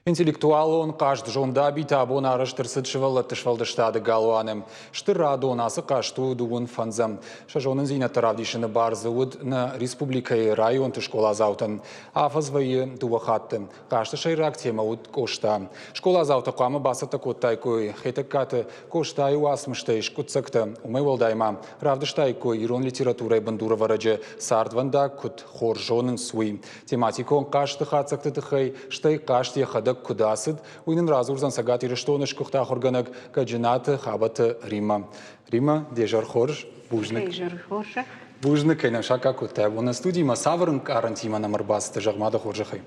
Интеллектуалон хъазт Зондабитӕ абон арӕзт ӕрцыд сывӕллӕтты сфӕлдыстады галуаны. Стыр радон ацы хъазт у дыууын фӕндзӕм. Сӕ зонындзинӕдтӕ равдисыны бар дзы уыд нӕ республикӕйы районты скъоладзаутӕн. Афӕдз вӕййы дыууӕ хатты. Хъазты сӕйраг темӕ уыд Къоста. Скъоладзаутӕ хъуамӕ бацӕттӕ кодтаиккой Хетӕгкаты Къостайы уацмыстӕй скъуыддзӕгтӕ. Уымӕй уӕлдай ма равдыстаиккой ирон литературӕйы бындурӕвӕрӕджы цардвӕндаг куыд хорз зонынц, уый. Тематикон хъазты хатдзӕгты тыххӕй, стӕй хъазт йӕхӕдӕг куыд ацыд, уый нын радзурдзӕн Цӕгат Ирыстоны сгуыхт ахуыргӕнӕг Гӕджынаты Хабӕты Риммӕ. Риммӕ, де зӕр хорз, бузныг. Изӕр хорзӕх. Бузныг, кӕй нӕм саккаг кодтай абон нӕ студимӕ. Цавӕр ӕнкъарӕнтимӕ нӕм ӕрбацыдтӕ, зӕгъ ма дӕ хорзӕхӕй?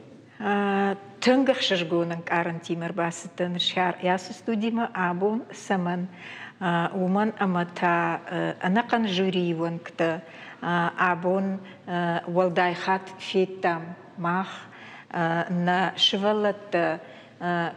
Тынг ӕхсызгон ӕнкъарӕнтимӕ ӕрбацыдтӕн ацы студимӕ абон. Цӕмӕн? Уымӕн ӕмӕ та ӕнӕхъӕн жюрийы уӕнгтӕ абон уӕлдай хатт федтам мах, нӕ сывӕллӕттӕ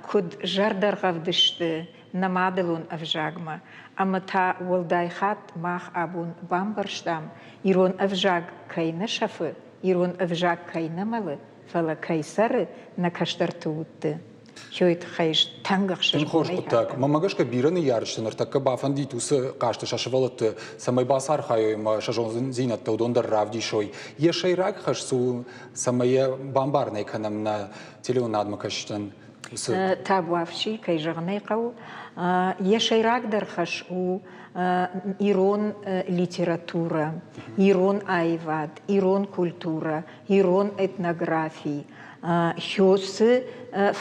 куыд зӕрдӕргъӕвд сты нӕ мадӕлон ӕвзагмӕ. Ӕмӕ та уӕлдай хатт мах абон бамбӕрстам, ирон ӕвзаг кӕй нӕ сӕфы, ирон ӕвзаг кӕй нӕ мӕлы, фӕлӕ кӕй цӕры нӕ кӕстӕрты удты. Хёйы тыххӕй тынг Тынг хорз хъуыддаг. Мӕнмӕ гӕсгӕ бирӕ ныййарджыты ныртӕккӕ бафӕндид уыцы хъазты сӕ сывӕллӕтты, цӕмӕй бацархайой ӕмӕ сӕ зондзиндзинӕдтӕ уыдон дӕр равдисой. Йӕ сӕйраг хӕс цы у, цӕмӕй йӕ бамбарынӕй кӕнӕм нӕ телеуынадмӕ кӕсджытӕн? Уыцы Табуафси, кӕй зӕгъын ӕй хъӕуы, йӕ сӕйрагдӕр хӕс у ирон литературӕ, ирон аивад, ирон культурӕ, ирон этнографи, Хёсы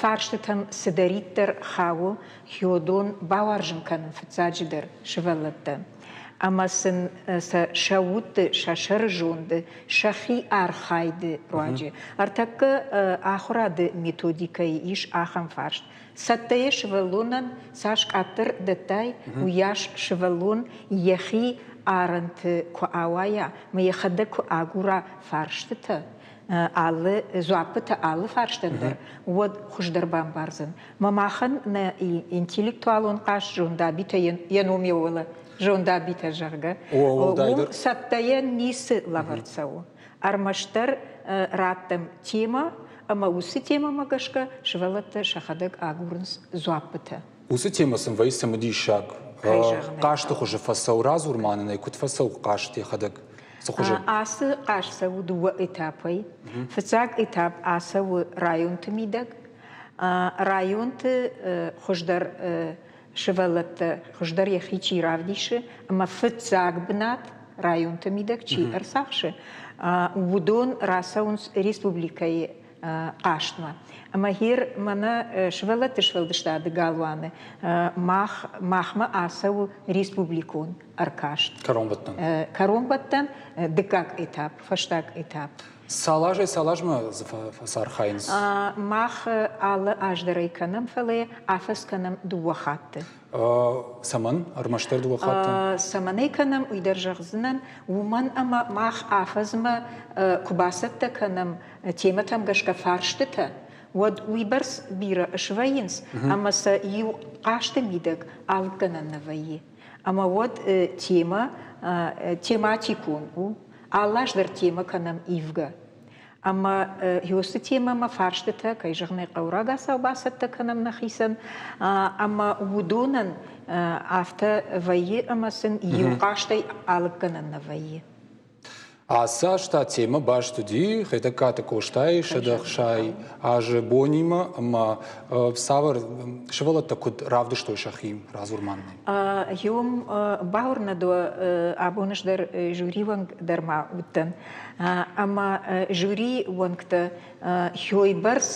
фарстытӕм цыдӕриддӕр хауы, хёдон бауарзын кӕнын фыццаджыдӕр сывӕллӕттӕ. Ӕмӕ сын сӕ сӕ удты, сӕ сӕрызонды, сӕхи архайды руаджы. Ӕртӕккӕ ахуырады методикӕйы ис ахӕм фарст. Цӕттӕйӕ сывӕллонӕн цас къаддӕр дӕттай, уыйас сывӕллон йӕхи арӕнты куы ауайа ӕмӕ йӕхӕдӕг куы агура фарстытӕ, алы дзуаппытӕ алы фарстӕн дӕр, уӕд хуыздӕр бамбардзӕн. Мӕ махӕн нӕ интеллектуалон хъазт зондабитӕ йӕ ном йӕ уӕлӕ зондабитӕ, зӕгъгӕ, уым цӕттӕйӕ ницы лӕвӕрд цӕуы. Ӕрмӕстдӕр раттӕм темӕ, ӕмӕ уыцы темӕмӕ гӕсгӕ сывӕллӕттӕ сӕхӕдӕг агурынц дзуаппытӕ. Уыцы темӕ сын вӕййы цымыдисаг. Хъазты хуызы фӕцӕуы, радзур ма нын ӕй, куыд фӕцӕуы хъазт йӕхӕдӕг? Цы хуызы? Ацы хъазт цӕуы дыууӕ этапӕй. Фыццаг этап ацӕуы районты мидӕг. Районты хуыздӕр сывӕллӕттӕ хуыздӕр йӕхи чи равдисы ӕмӕ фыццаг бынат районты мидӕг чи ӕрцахсы, уыдон рацӕуынц республикӕйы хъазтмӕ. Ӕмӕ гьер мӕнӕ сывӕллӕтты сфӕлдыстады галуаны мах, махмӕ ацӕуы республикон ӕркаст. Кӕронбӕттӕн. Кӕронбӕттӕн дыккаг этап, фӕстаг этап. Цал азӕй цал азмӕ дзы фӕцархайынц? Мах алы аз дӕр ӕй кӕнӕм, фӕлӕ афӕдз кӕнӕм дыууӕ хатты. Цӕмӕн? Ӕрмӕстдӕр дыууӕ хатты? Цӕмӕн ӕй кӕнӕм, уый дӕр зӕгъдзынӕн. Уымӕн ӕмӕ мах афӕдзмӕ куы бацӕттӕ кӕнӕм темӕтӕм гӕсгӕ фарстытӕ, уӕд уыйбӕрц бирӕ свӕййынц, ӕмӕ сӕ иу хъазты мидӕг алыггӕнӕн нӕ вӕййы. Ӕмӕ уӕд темӕ тематикон у, алы аз дӕр темӕ кӕнӕм ивгӕ. Ӕмӕ уыцы темӕмӕ фарстытӕ, кӕй зӕгъын ӕй хъӕуы, рагацау бацӕттӕ кӕнӕм нӕхицӕн. Ӕмӕ уыдонӕн афтӕ вӕййы, ӕмӕ сын иу хъазтӕй алыггӕнӕн нӕ вӕййы. Ацы аз та темӕ баст уыди Хетӕгкаты Къостайы 160 азы бонимӕ ӕмӕ цавӕр сывӕллӕттӕ куыд равдыстой сӕхи, радзур ма нын. Иум бауырнӕд уӕ, абон ӕз дӕр жюри уӕнг дӕр ма уыдтӕн. Ӕмӕ жюри уӕнгтӕ хёйбӕрц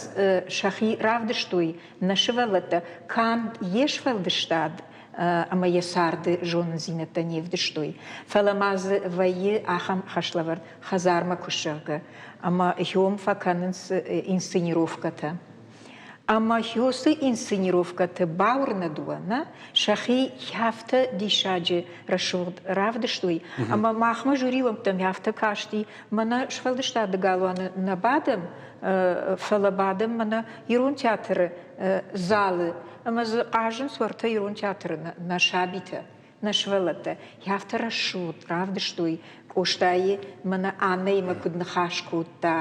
сӕхи равдыстой нӕ сывӕллӕттӕ канд йе сфӕлдыстад ӕмӕ йӕ царды зонындзинӕдтӕ не вдыстой, фӕлӕ ма дзы вӕййы ахӕм хӕслӕвӕрд хӕдзармӕ куы зӕгъгӕ, ӕмӕ хём фӕкӕнынц инсценировкӕтӕ. Ӕмӕ хёсы инсценировкӕты бауырнӕд уӕ, нӕ, сӕхи афтӕ диссаджы рӕсугъд равдыстой, ӕмӕ махмӕ жюри уӕнгтӕм афтӕ касти, мӕнӕ сфӕлдыстады галуаны нӕ бадӕм, фӕлӕ бадӕм мӕнӕ ирон театры залы ӕмӕ дзы хъазынц уӕртӕ ирон театры нӕ сабитӕ, нӕ сывӕллӕттӕ. Афтӕ рӕсугъд равдыстой. Къостайы мӕнӕ Аннӕимӕ куыд ныхас кодта,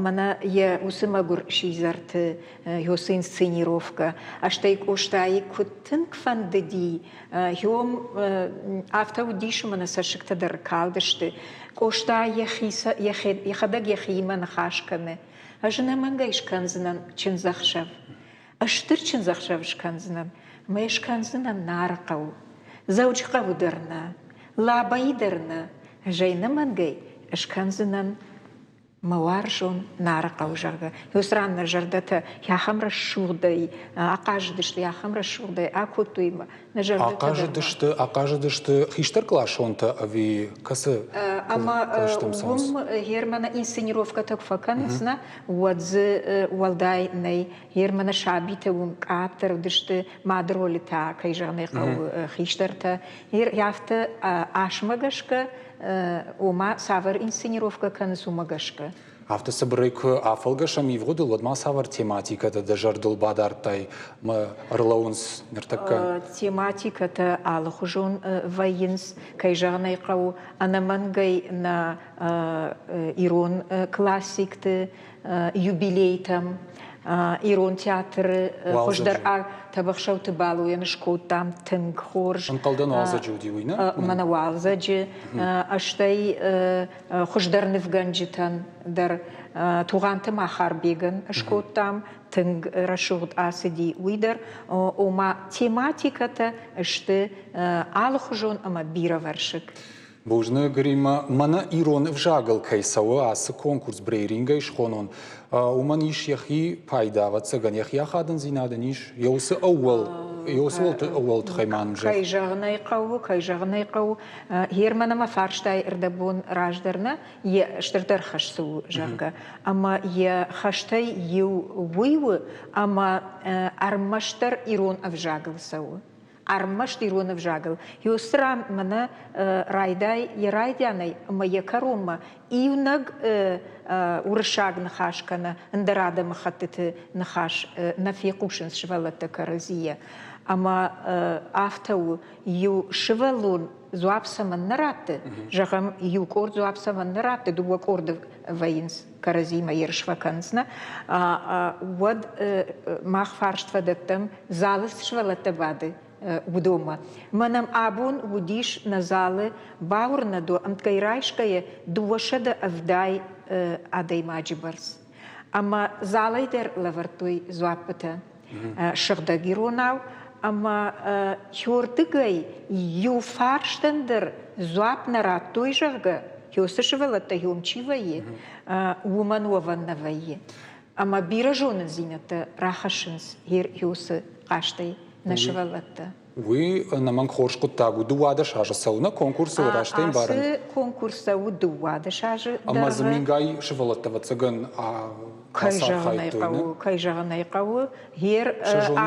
мӕнӕ йӕ уыцы мӕгуыр сидзӕрты уыцы инсценировкӕ, стӕй Къостайы куыд тынг фӕндыди, йом афтӕ уыдис, ӕмӕ нӕ цӕссыгтӕ дӕр калдысты. Къоста йӕхӕдӕг йӕхиимӕ ныхас кӕны. Ӕз ӕнӕмӕнгӕй скӕндзынӕн чындзӕхсӕв. Стыр чындзӕхсӕв скӕндзынӕн, мӕ скӕндзынӕн Нары хъӕуы. Дзӕуджыхъӕуы дӕр нӕ, Лабӕйы дӕр нӕ, ӕз ӕй ӕнӕмӕнгӕй скӕндзынӕн мӕ уарзон Нары хъӕу, зӕгъгӕ. Уыцы ран нӕ зӕрдӕтӕ ахӕм рӕсугъдӕй ахъазыдысты, ахӕм рӕсугъдӕй акодтой мӕ нӕ зӕрдӕтӕ Ахъазыдысты, ахъазыдысты хистӕркъласонтӕ ӕви кӕцы Ӕмӕ кълӕстӕм цӕуынц? уым Германы инсценировкӕтӕ куы фӕкӕнынц, нӕ, уӕд дзы уӕлдай нӕй. Германы сабитӕ уым къаддӕр уыдысты, мады ролы та, кӕй зӕгъын ӕй хъӕуы, хистӕртӕ. Афтӕ асмӕ гӕсгӕ, ома цавӕр инсценировкӕ кӕнынц, уымӕ гӕсгӕ. Афтӕ цыбырӕй куы афӕлгӕсӕм ивгъуыдыл, уӕд ма цавӕр тематикӕтӕ дӕ зӕрдыл бадардтай мӕ ӕрлӕууынц ныртӕккӕ? Тематикӕтӕ алыхуызон вӕййынц, кӕй зӕгъын ӕй хъӕуы, ӕнӕмӕнгӕй нӕ ирон классикты юбилейтӕм ирон театры хуыздӕр Тӕбӕхсӕуты Балойӕн скодтам тынг хорз. Ӕнхъӕлдӕн уалдзӕджы уыди уый, нӕ? Мӕнӕ уалдзӕджы, стӕй хуыздӕр нывгӕнджытӕн дӕр Тугъанты Махарбегӕн скодтам, тынг рӕсугъд ацыди уый дӕр. Ома тематикӕтӕ сты алыхуызон ӕмӕ бирӕвӕрсыг. Бузныг, Риммӕ. Мӕнӕ ирон ӕвзагыл кӕй цӕуы ацы конкурс брейрингӕй схонон, уымӕн ис йӕхи пайда, ӕвӕццӕгӕн, йӕхи ахадындзинад ын ис, йӕ уыцы ӕууӕл, йӕ уыцы ӕууӕл тыххӕй ма нын зӕгъ. Кӕй зӕгъын ӕй хъӕуы, кӕй зӕгъын ӕй хъӕуы, Герман ӕмӕ фарстай ӕрдӕбон раздӕр нӕ, йе стырдӕр хӕс цы у, зӕгъгӕ. Ӕмӕ йӕ хӕстӕй иу уый у, ӕмӕ ӕрмӕстдӕр ирон ӕвзагыл цӕуы. Ӕрмӕст ирон ӕвзагыл. Ёстрам мӕнӕ райдай йӕ райдианӕй ӕмӕ йӕ кӕронмӕ иунӕг уырыссаг ныхас кӕнӕ ӕндӕр адӕмыхӕттыты ныхас нӕ фехъусынц сывӕллӕттӕ кӕрӕдзийӕ. Ӕмӕ афтӕ у, иу сывӕллон дзуапп цӕмӕннӕ ратты, зӕгъӕм, иу къорд дзуапп цӕмӕннӕ ратты, дыууӕ къорды вӕййынц кӕрӕдзимӕ ерыс фӕкӕнынц, нӕ, уӕд мах фарст фӕдӕттӕм, залы цы сывӕллӕттӕ бады, уыдонмӕ. Мӕнӕн абон уыдис нӕ залы бауырнӕд уӕ, ӕмткӕй райсгӕйӕ 270 адӕймаджы бӕрц. Ӕмӕ залӕй дӕр лӕвӕрдтой дзуаппытӕ сыгъдӕг иронау, ӕмӕ хёрдыгӕй иу фарстӕн дӕр дзуапп нӕ радтой, зӕгъгӕ, хёсы сывӕллӕттӕ хём чи вӕййы, уымӕн уӕвӕн нӕ вӕййы. Ӕмӕ бирӕ зонындзинӕдтӕ рахӕссынц хёсы хъазтӕй нӕ сывӕллӕттӕ. Уый ӕнӕмӕнг хорз хъуыддаг у. 12 азы цӕуы нӕ конкурсы рӕстӕй ӕмбарын. Ацы конкурс цӕуы 12 азы Ӕмӕ дзы мингай сывӕллӕттӕ, ӕвӕццӕгӕн, кӕй зӕгъын ӕй хъӕуы, кӕй зӕгъын ӕй хъӕуы, гъер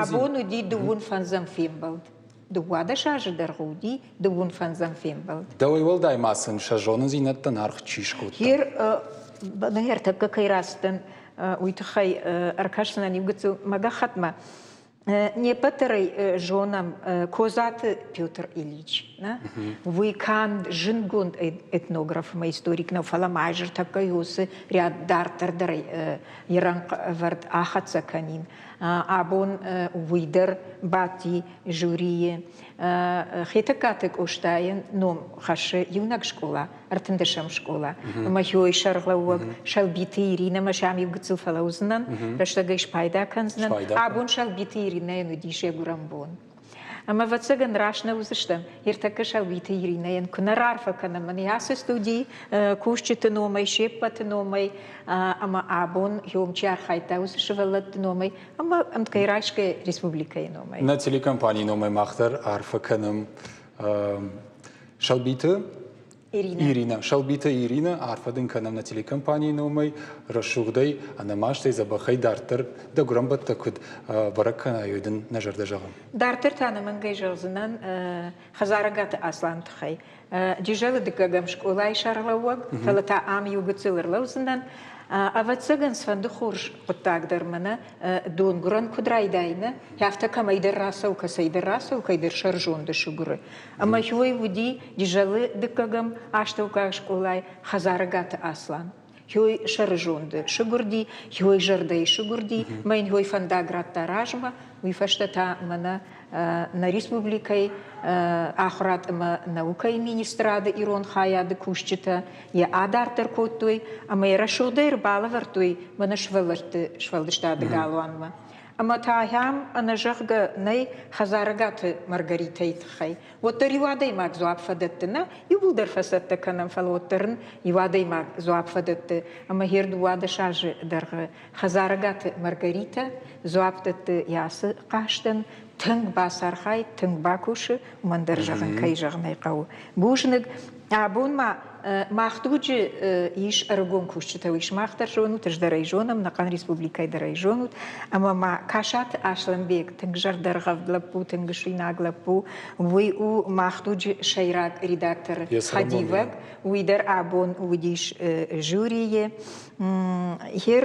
абон уыди дыууын фӕндзӕм фембӕлд. 12 азы дӕргъы уыди дыууын фӕндзӕм фембӕлд. Дӕуӕй уӕлдай ма сын сӕ зонындзинӕдтӕн аргъ чи скодта? Гъер ӕртӕккӕ кӕй рацыдтӕн, уый тыххӕй ӕркӕсдзынӕн иу гыццыл мӕ гӕххӕтмӕ. Не ппӕтдӕр зонӕм Козаты Петр Ильич. Уый канд зындгонд этнограф ӕмӕ историк нӕу, фӕлӕ ма ӕз уыцы ряд дарддӕр дӕр йӕ рӕнхъ ӕвӕрд ахӕццӕ кӕнин. Абон уый дӕр бадти жюрийы. Хетӕгкаты Къостайы ном хӕссы иунӕг скъола, ӕртындӕсӕм скъола. Ӕмӕ Хиойы сӕргълӕууӕг Сӕлбиты Иринӕмӕ сӕм иу гыццыл фӕлӕудзынӕн, рӕстӕгӕй спайда кӕндзынӕн. Абон Сӕлбиты Иринӕйӕн уыдис йӕ гуырӕн бон. Ӕмӕ, ӕвӕццӕгӕн, раст нӕ уыдзыстӕм, ӕртӕккӕ Сӕлбиты Иринӕйӕн куы нӕ раарфӕ кӕнӕм мӕнӕ ацы студийы кусджыты номӕй, се ппӕты номӕй, ӕмӕ абон Хиом чи архайдта, уыцы сывӕллӕтты номӕй ӕмӕ ӕмткӕй райсгӕ республикӕйы номӕй. Нӕ телекомпанийы номӕй мах дӕр арфӕ кӕнӕм Сӕлбиты Ирина. Ирина. Сӕлбиты Ирина, арфӕ дын кӕнӕм нӕ телекомпанийы номӕй, рӕсугъдӕй, ӕнӕмастӕй, дзӕбӕхӕй дарддӕр дӕ гуырӕнбӕттӕ куыд бӕрӕг кӕнай, уый дын нӕ зӕрдӕ зӕгъы. Дарддӕр та ӕнӕмӕнгӕй зӕгъдзынӕн Хӕдзарӕгаты Асланы тыххӕй. Джызӕлы дыккӕгӕм скъолайы сӕргълӕууӕг, фӕлӕ та ам иу гыццыл ӕрлӕудзынӕн. Ӕвӕццӕгӕн, цыфӕнды хорз хъуыддаг дӕр мӕнӕ донгуырӕн куыд райдайы, афтӕ кӕмӕйдӕр рацӕуы, кӕцӕйдӕр рацӕуы, кӕйдӕр сӕрзонды сыгуыры. Ӕмӕ уый уыди Джызӕлы дыккӕгӕм астӕуккаг скъолайы Хӕдзарыгаты Аслан. Хёй сӕрызонды сыгуырди, хёй зӕрдӕйы сыгуырди, мӕ йын хёй фӕндаг радта размӕ, уый фӕстӕ та мӕнӕ нӕ республикӕйы ахуырад ӕмӕ наукӕйы министрады ирон хайады кусджытӕ йӕ адарддӕр кодтой ӕмӕ йӕ рӕсугъдӕй ӕрбалӕвӕрдтой мӕнӕ сывӕллӕтты сфӕлдыстады галуанмӕ. Ӕмӕ та ахӕм ӕнӕзӕгъгӕ нӕй Хӕдзарыгаты Маргаритӕйы тыххӕй. Уӕддӕр иу адӕймаг дзуапп фӕдӕтты, нӕ, иууылдӕр фӕцӕттӕ кӕнӕм, фӕлӕ уӕддӕр ын иу адӕймаг дзуапп фӕдӕтты. Ӕмӕ гъер 12 азы дӕргъы Хӕдзарыгаты Маргаритӕ дзуапп дӕтты йӕ ацы хъазтӕн, тынг бацархай, тынг бакусы, уымӕн дӕр зӕгъын, кӕй зӕгъын ӕй хъӕуы. Бузныг. Абон ма мах дуджы ис ӕрыгон кусджытӕ, уый сымах дӕр зонут, ӕз дӕр ӕй зонӕм, нӕхъӕн республикӕйы дӕр ӕй зонут. Ӕмӕ ма Касаты Аслӕнбег тынг зӕрдӕргъӕвд лӕппу, тынг суинаг лӕппу, уый у мах дуджы сӕйраг редакторы хӕдивӕг. Уый дӕр абон уыдис жюрийы. Хер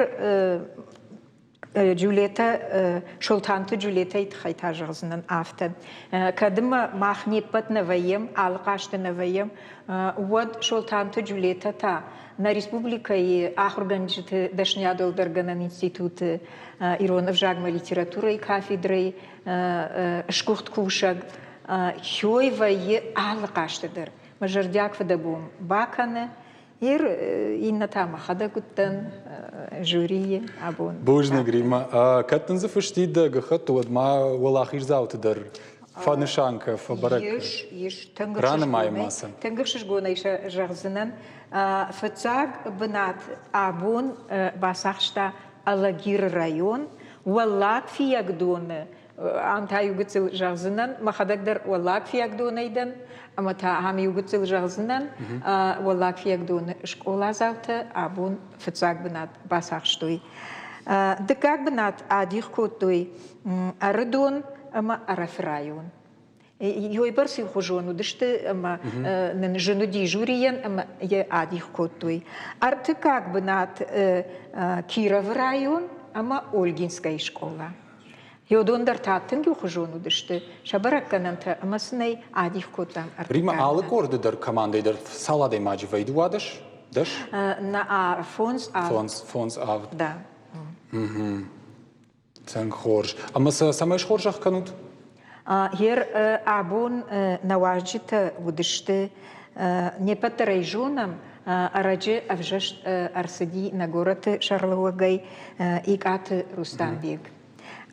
Джулетӕ, Солтанты Джулетӕйы тыххӕй та зӕгъдзынӕн афтӕ. Кӕд ӕмӕ мах не ппӕт нӕ вӕййӕм, алы хъазты нӕ вӕййӕм, уӕд Солтанты Джулетӕ та нӕ республикӕйы ахуыргӕнджыты дӕсныйадуӕлдӕргӕнӕн институты ирон ӕвзагмӕ литературӕйы кафедрӕйы сгуыхт кусӕг хёй вӕййы алы хъазты дӕр. Мӕ зӕрдиаг фыдӕбон бакӕны, Ир иннӕ та мӕхӕдӕг уыдтӕн жюрийы абон. Бузныг, Римма. Кӕд дын дзы фысти дӕ гӕххӕтт, уӕд ма уӕлахиздзауты дӕр фӕнысан кӕ, фӕбӕрӕг Ис, ис, тынг Ранымай ма сӕ. Тынг ӕхсызгонӕй сӕ зӕгъдзынӕн. Фыццаг бынат абон бацахста Алагиры район, Уӕллаг Фиййагдоны ам та иу гыццыл зӕгъдзынӕн, мӕхӕдӕг дӕр Уӕллаг Фиййагдонӕй дӕн, ӕмӕ та ам иу гыццыл зӕгъдзынӕн, Уӕллаг Фиййагдоны скъоладзаутӕ абон фыццаг бынат бацахстой. Дыккаг бынат адих кодтой Ӕрыдон ӕмӕ Ӕрӕфы район. Йойбӕрц иухуызон уыдысты ӕмӕ нын зын уыди жюрийӕн ӕмӕ йӕ адих кодтой. Ӕртыккаг бынат Кировы район ӕмӕ Ольгинскӕйы скъола. Уыдон дӕр та тынг иухуызон уыдысты сӕ бӕрӕггӕнӕнтӕ ӕмӕ сын ӕй адих кодтам ӕртыккаг. Римма, алы къорды дӕр командӕйы дӕр цал адӕймаджы вӕййы? 12? Дӕс? Нӕ, фондз авд. Фондз, фондз авд. Да. Тынг хорз. Ӕмӕ сӕ цӕмӕй схорзӕх кӕнут? Гъер абон нӕ уазджытӕ уыдысты, не ппӕт дӕр ӕй зонӕм, ӕрӕджы ӕвзӕрст ӕрцыди нӕ горӕты сӕргълӕууӕгӕй Икъаты Рустанбег.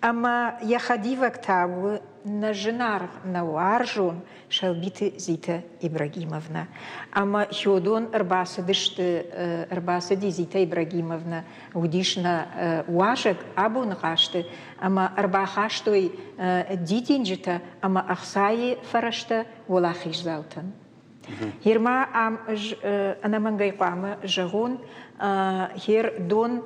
Ӕмӕ йӕ хӕдивӕг та у нӕ зынаргъ, нӕ уарзон Сӕлбиты Зитӕ Ибрагимовнӕ. Ӕмӕ Хёдон ӕрбацыдысты, ӕрбацыди Зитӕ Ибрагимовнӕ, уыдис нӕ уазӕг абоны хъазты ӕмӕ ӕрбахастой дидинджытӕ ӕмӕ ӕхцайы фӕрӕзтӕ уӕлахиздзаутӕн. Гъер ма ам ӕз ӕнӕмӕнгӕй хъуамӕ зӕгъон, гъер дон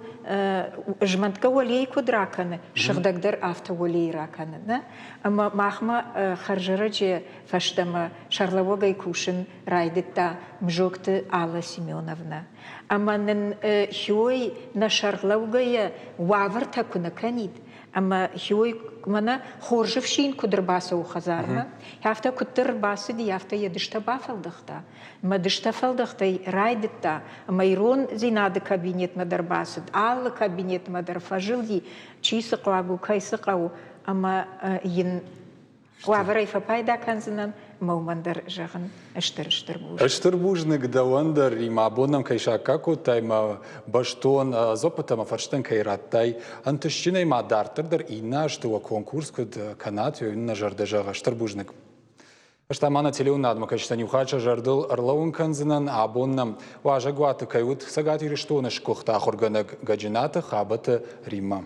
змӕнтгӕ уӕлейы куыд ракӕны, сыгъдӕгдӕр афтӕ уӕлейы ракӕны, нӕ? Ӕмӕ махмӕ хӕрзӕрӕджы фӕстӕмӕ сӕргълӕууӕгӕй кусын райдыдта Мзокты Алла Семеновнӕ. Ӕмӕ нын хиой нӕ сӕргълӕугӕйӕ уавӕртӕ куы нӕ кӕнид, ӕмӕ хиой мӕнӕ хорз ӕфсин куыд ӕрбацӕуы хӕдзармӕ, афтӕ куыддӕр ӕрбацыди, афтӕ йӕ дыстӕ бафӕлдӕхта. Мӕ дыстӕ фӕлдӕхтӕй райдыдта, ӕмӕ ирондзинады кабинетмӕ дӕр бацыд, алы кабинетмӕ дӕр фӕзылди, чи цы хъуаг у, кӕй цы хъӕуы, ӕмӕ йын уавӕрӕй фӕпайда кӕндзынӕн ӕмӕ уымӕн дӕр зӕгъын стыр-стыр бузныг. Стыр бузныг дӕуӕн дӕр, Римӕ, абон нӕм кӕй саккаг кодтай мӕ бӕстон дзуаппытӕ ӕмӕ фӕрстӕн кӕй радтай. Ӕнтыстджынӕй ма дарддӕр дӕр иннӕ азты уӕ конкурс куыд кӕнат, уый нӕ зӕрдӕ зӕгъы. Стыр бузныг. Ӕз та ма нӕ телеуынынадмӕ кӕсджытӕн иу хатт сӕ зӕрдыл ӕрлӕууын кӕндзынӕн, абон нӕм уазӕгуаты кӕй уыд Цӕгат Ирыстоны сгуыхт ахуыргӕнӕг Гӕджынаты Хабӕты Риммӕ.